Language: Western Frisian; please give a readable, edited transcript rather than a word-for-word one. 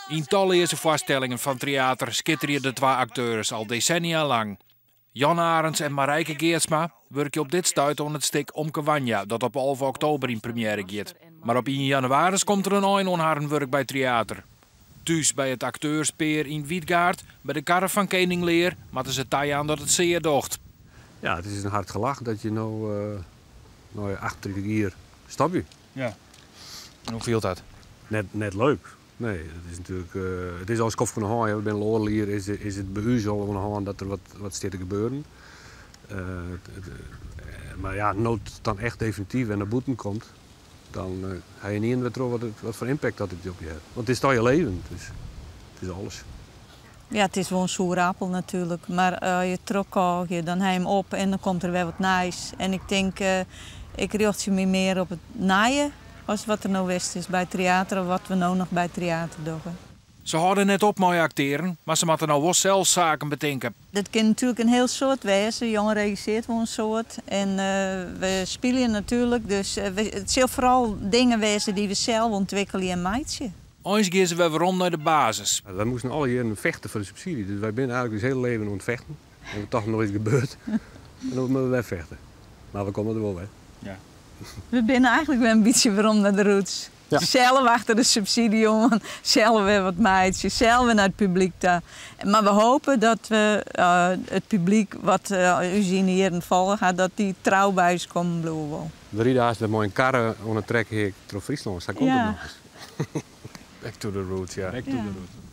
Yn talleaze foarstellingen fan Tryater skitterje de twa akteurs al desennia lang. Jan Arendz en Marijke Geertsma wurkje op dit stuit oan it stik Omke Wanja, dat op 11 oktober yn premjêre giet. Mar op 1 jannewaris komt der in ein oan harren wurk by Tryater. Thús by it akteurspear yn Wytgaard, by de karre fan Kening Lear, moatte se tajaan dat it sear docht. Ja, it is in hard gelach dat je no nei 38 jier stopje. Ja. En hoe fielt dat? Net leuk. Nee, dat is natuerlik, it is al in skoftke oan de hân. We binne al oardel jier is it by ús al oan de hân dat der wat stiet te gebeuren. Mar ja, no't it dan echt definityf wer nei bûten komt, dan ha je ynienen wer troch wat foar impact dat it op je hat. Want it is toch je leven, dus it is alles. Ja, it is wol in soere appel natuerlik, mar as je trochkôgje, dan ha je him op en dan komt der wer wat nijs. En ik tink, ik rjochtsje my mear op it nije as wat der no west is by Tryater of wat we no noch by Tryater dogge. Se hâlde net op mei aktearen, mar se moatte no wol sels saken betinke. Dat kin natuerlik in hiel soad wêze. Jan regisseart wol in soad en we spylje natuerlik. Dus it sil foaral dingen wêze dy't we sels ûntwikkelje en meitsje. Eins gean se wer werom nei de basis. Wy moasten alle jierren fechte foar de subsydzje, dus wy binne eigentlik ús hiele leven oan it fechten. En we tochten noch iets gebeurt en dan moatte we wer fechte. Mar we komme der wol wer. Ja. We binne eigentlik wer in bytsje werom nei de roots. Ja. Sels achter de subsydzje oan, sels wer wat meitsje, sels wer nei it publyk ta. Mar we hoopje dat we it publyk wat ús yn de jierren folge hat, dat dy trou by ús kommen bliuwe wol. We ride aanst wer mei in karre oan 'e trekheak troch Fryslân, sa komt it Ja. noch ris. Back to the roots, ja. Back to the roots.